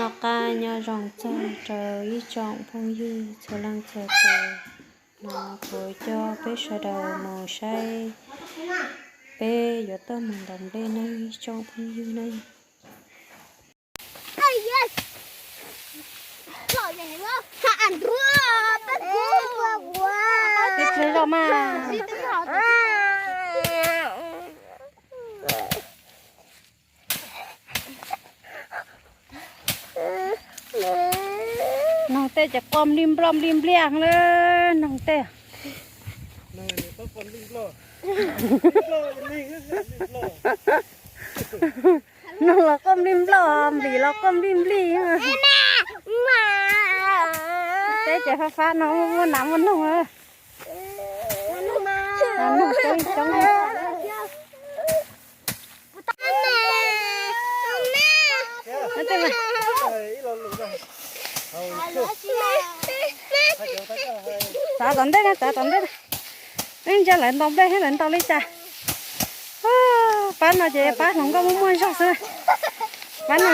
Noj qab nyob zoo txog rau ib tsoom phooj ywg txhua leej txhua tus. No kuv coj peb sawv daws mus saib peb yuav tuaj mus ntaus nplej na ib tsoom phooj ywg na. Tib pliag zoj mas. Noog tej ces qua nplig nploj nplig npliaj lawm noog tej. Noog los qua nplig nploj, nplis los qua nplig nplij. Teb ces fab fab no muaj nas muaj noog. Noog coob coob. Txav tom ntej na, txav tom ntej. Ib ntsia lawv ntaus nplej thiab lawv ntaus li cas. Pab no ces pab hluas nkauj muaj muaj zog xwb. Pab no.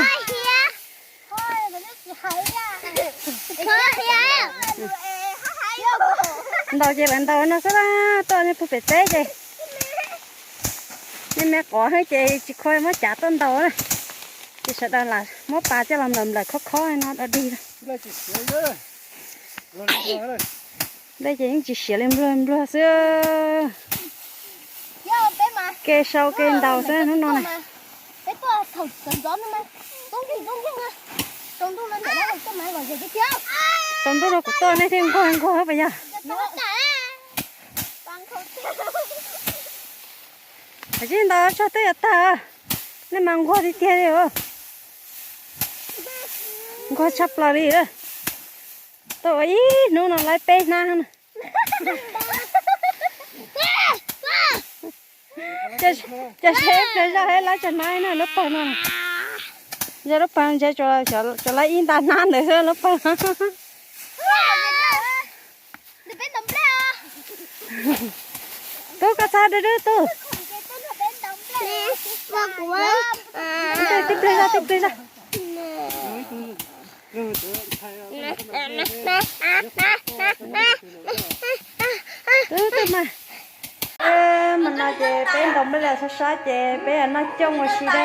Ntaus ces lawv ntaus no xwb na, tuaj nej pug pem teb ces nej me qov xwb ces tsis kho muab cav tuaj ntaus na. Ces sawv daws lam muab pas coj los nplawm nplawm khob khob no dog dig. Nplej ces yeej tsis siav li npluag npluag xwb. Kev sau kev ntaus xwb hnub no na. Tsaus ntuj no kuv tuaj nej thiaj nquag nquag pas yog. Hais tsis ntaus tsog twb yuav tag, nej mas nquag tiag tiag li. Nquag tshaj plaws li. Tuaj ua ib hnub no lawv peb hnab na. Ces seb ib pliag zoj lawv tsam hnab na lub pawg no. Yog lub pawg ntse tsuas lawv ib nta hnab ntawd xwb lub pawg. Tub koj txhob dub dub tub. Tib pliag zoj tib pliag zoj. Tub tub mas. Mas no ces peb ntaus nplej los sab sab ces peb noj cooj ua si dab.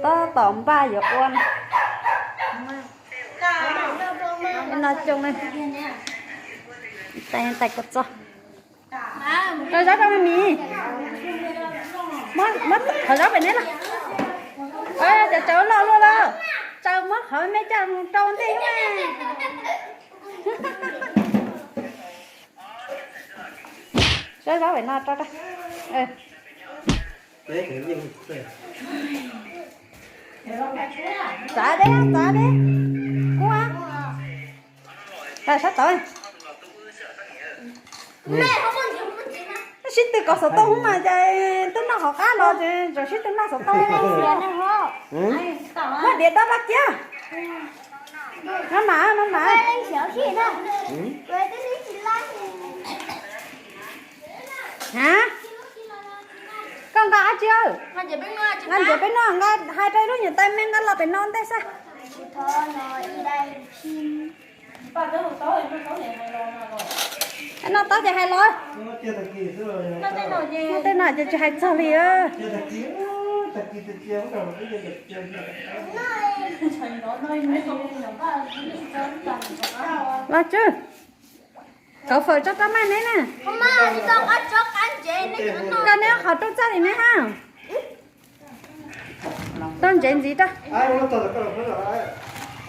Tab tom npaj yuav ua na. Noj cooj na. Tais tais kua txob. Rau zaub rau me mis. Muab qhov zaub pem neb los. Cov tsaws loj luaj lawm. Tsaws muab qhov me coj mus rau ntej na. Zaub zaub pem no rau rau. Txav deb txav deb. Kub. Sab tod. Sib tw kom xov tooj mas ces twb noj hauv qab los ces tseem sib tw noj xov tooj. Muab diav dob pab kiag. No mas no mas. Ha, koj nqa dab tsi? Nqa ntxiv peb noj, nqa hais rau lub niam tais me nqa los pem no ntej xwb. Noj tau ces hais los. Noj tej no ces tsis hais txog li. Los Tswb, kauv fawm tso rau maj neb na. Koj neb qhov rooj txaj li neb ha. Tau ntsev ntxiv rau,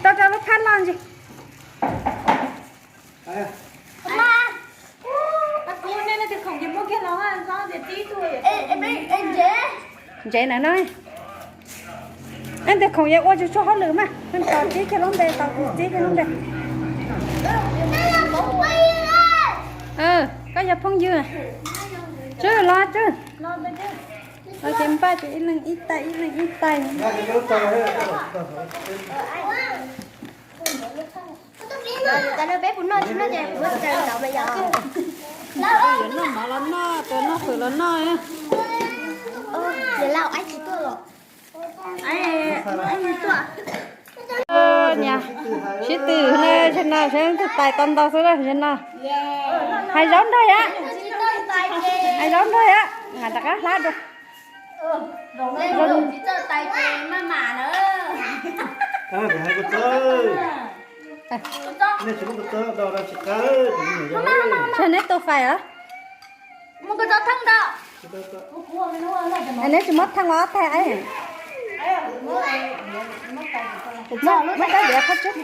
rau rau lub phab loj ntsis. Ntsev na no. Ej, ntawm khoom yuav ua tsuag tsuag hauj lwm mas, tos tib kiag lub npe, tos tib kiag lub npe. Koj yog phooj ywg. Tswb los tswb. Ces npaj ces ib leeg ib tais ib leeg ib tais. Yuav noj mov los noj, yuav noj fawm los noj. Ces Lauj, aib tsis tuaj los? Niam, sib tw na, zaum no seb tus tais tau ntau xwb na, zaum no. Hais zaub nrog yom, hais zaub nrog yom, mam rov qab hlab dua. Tseg neb tus fais os. Neb tsis muab theej los ob teg. Muab kab diav qhov tseeb.